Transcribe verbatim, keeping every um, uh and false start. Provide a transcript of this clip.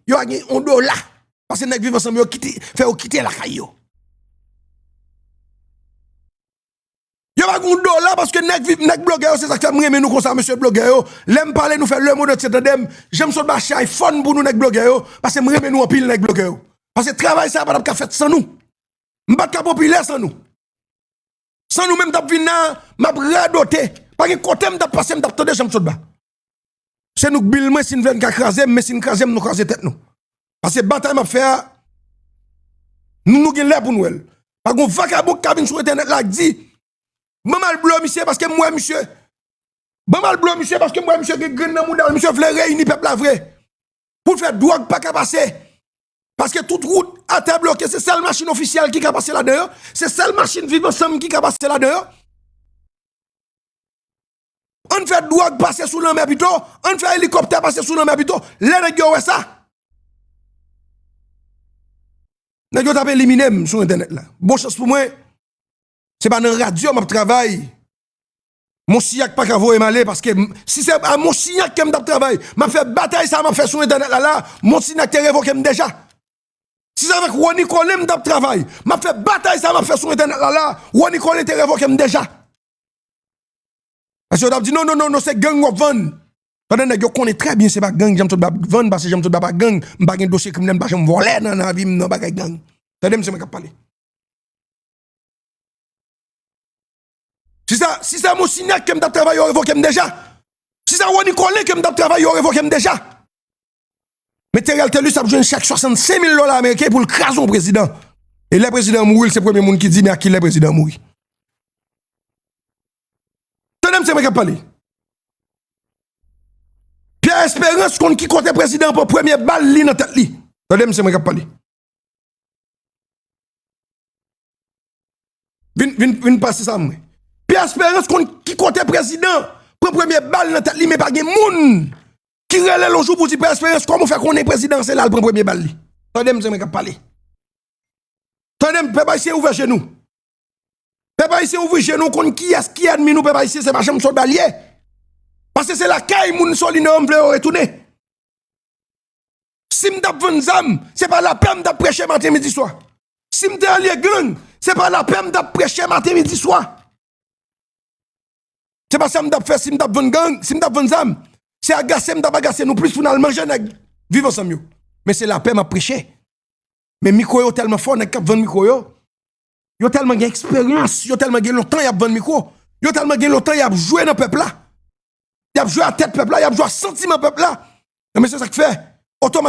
yo pa gen yon dola. Paske nèg Viv Ansanm yo kite, fè yo kite lakay yo. Yo pa gen yon dola paske nèg Viv, nèg blogè yo, se sa k fè m renmen nou konsa, mesye blogè yo. Lè m pale, nou fè lemonn antye tande m. Jan m sot ba chay fòn pou nou, nèg blogè yo, paske m renmen nou anpil, nèg blogè yo. Paske travay sa a pa t ap ka fèt san nou. M pa t ka popilè san nou. San nou menm t ap vin la, m ap radote. Pa gen kote m t ap pase, m t ap tande jan m sot ba. Se nou k bil mwen, si n vle n ka kraze m, men si n kraze m, nou kraze tèt nou. Paske batay m ap fè a, nou, nou gen lè pou n wè l. Pa gon vakabon k ka vin sou entènèt la k di, ban m al blo misye paske m wè misye. Ban m al blo misye paske m wè misye gen grenn nan mouda l, misye vle reyini pèp la vre. Pou l fè dwòg pa ka pase. Paske tout wout atè bloke, se sèl machin ofisyèl ki ka pase ladan yo, se sèl machin Viv Ansanm ki ka pase ladan yo. Ann fè dwòg pase sou lanmè pito, ann fè elikoptè pase sou lanmè pito, lè nèg yo wè sa. Nèg yo t ap elimine m sou entènèt la. Bon chans pou mwen, se pa nan radyo m ap travay. Monsignat pa ka voye m ale, paske m, si se a Monsignat ke m t ap travay, m ap fè batay sa m ap fè sou entènèt la la, Monsignat te revoke m deja. Si se avèk Rony Colin m t ap travay, m ap fè batay sa m ap fè sou entènèt la la, Rony Colin te revoke m deja. Paske yo t ap di, "Non, non, non, non, se gang w ap vann." Pandan nèg yo konnen trè byen se pa gang Janm Sot Ba ap vann, paske Janm Sot Ba pa gang, m pa gen dosye kriminèl, m pa janm vòlè nan lavi m, nan bagay gang. Tande m, se mwen k ap pale. Si sa, si sa Monsignat ke m t ap travay, yo revoke m deja. Si sa Rony Colin ke m t ap travay, yo revoke m deja. Men Theriel Thelus ap jwenn chèk swasannsenk mil dola ameriken pou l kraze yon prezidan. E lè prezidan an mouri, l se premye moun ki di, "Men a kilè prezidan an mouri?" Tande m, se mwen k ap pale. Pierre Espérance konn ki kote prezidan an pran premye bal li nan tèt li. Tande m, se mwen k ap pale. Vin, vin, vin pase sa mwen. Pierre Espérance konn ki kote prezidan pran premye bal nan tèt li, men pa gen moun ki rele l yon jou pou di Pierre Espérance, kòman w fè konnen prezidan se la l pran premye bal li? Tande m, se mwen k ap pale. Tande m, pèp ayisyen, ouvè je nou. Pèp ayisyen, ouvri je nou, konn kiyès ki ènmi nou, pèp ayisyen, se pa Janm Sot Ba l ye. Paske se lakay moun Solino yo m vle yo retounen. Si m t ap vann zam, se pa lapè m t ap preche maten, midi, swa. Si m te alye gang, se pa lapè m t ap preche maten, midi, swa. Se pa sa m t ap fè si m t ap vann gang, si m t ap vann zam. Se agase m t ap agase nou plis pou n al manje nèg Viv Ansanm yo. Men se lapè m ap preche. Men mikwo yo tèlman fò, nèg k ap vann mikwo yo, yo tèlman gen eksperyans, yo tèlman gen lontan y ap vann mikwo, yo tèlman gen lontan y ap jwe nan pèp la. Y ap jwe a tèt pèp la, y ap jwe a santiman pèp la. Ebyen, se sa k fè, otomatikman,